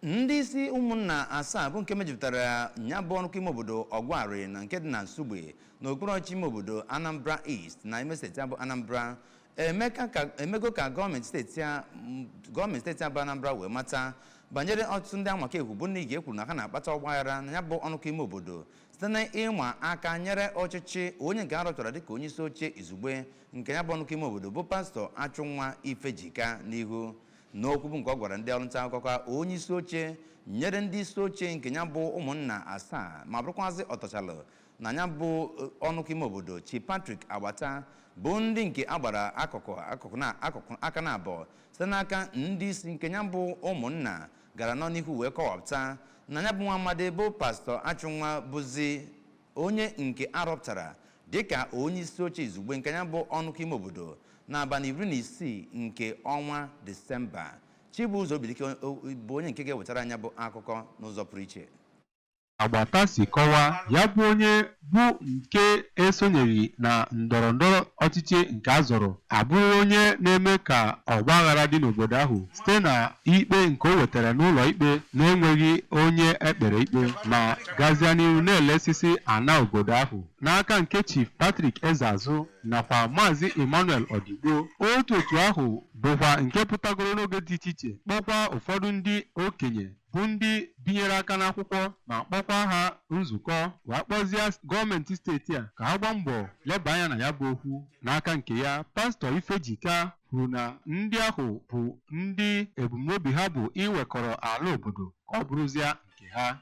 Ndị isi ụmụnna asaa bụ nke mejupụtara ya bụ ọnụkọ ime obodo Ọgwarị na nke dị na Nsugbe n'okpuru ọchịchị ime obodo Anambra East na ime steeti abụ Anambra emeka ka emego ka gọọmenti steeti a bụ Anambra wee mata banyere ọtụtụ ndị amakekwu bụ ndị ga-ekwuru na ha na-akpata ọgbaghara na ya bụ ọnụkọ ime obodo site na ịma aka nyere ọchịchị onye nke a rọtara dịka onye isi oche izugbe nke ya bụ ọnụkọ ime obodo, bụ Pastọ Achụnwa Ifejika. N'ihu n'okwu bụ nke ọ gwara ndị ọrụ nta akụkọ, ka onye isi oche nyere ndị isi oche nke ya bụ ụmụnna asaa ma bụrụkwazị ọtọchalụ na ya bụ ọnụkọ ime obodo, Chief Patrick Agbata, bụ ndị nke agbara akụkụ akụkụ na akụkụ aka na abụọ site n'aka ndị isi nke ya bụ ụmụnna, gara nọ n'ihu wee kọwapụta na ya bụ nwa amadi bụ Pastọ Achụnwa bụzi onye nke arọpụtara dịka onye isi oche izugbe nke ya bụ ọnụkọ ime obodo n'abalị 16 nke ọnwa Disemba. Chibuzo Obidike bụ onye nke ga-ewetara anya bụ akụkọ n'ụzọ pụrụ iche. Agbata si kọwaa, ya bụ onye bụ nke esonyeghị na ndọrọ ndọrọ ọchịchị nke a zọrọ abụrụ onye na-eme ka ọgbaghara dị n'obodo ahụ site na ikpe nke o wetara n'ụlọ ikpe na-enweghị onye ekpere ikpe, ma gazie n'ihu na-elesisi ana obodo ahụ. N'aka nke Chief Patrick Ezeazụ nakwa Maazị Emmanuel Odigbo, otu otu ahụ bụkwa nke pụtagoro n'oge dị iche iche kpọkwa ụfọdụ ndị okenye bụ ndị binyere aka n'akwụkwọ ma kpọkwa ha nzukọ, wee kpọzie gọọmenti steeti a ka ha gbaa mbọ leba anya na ya bụ okwu. N'aka nke ya, Pastọ Ifejika kwuru na ndị ahụ bụ ndị ebumnobi ha bụ iwekọrọ ala obodo ka ọ bụrụzie nke ha.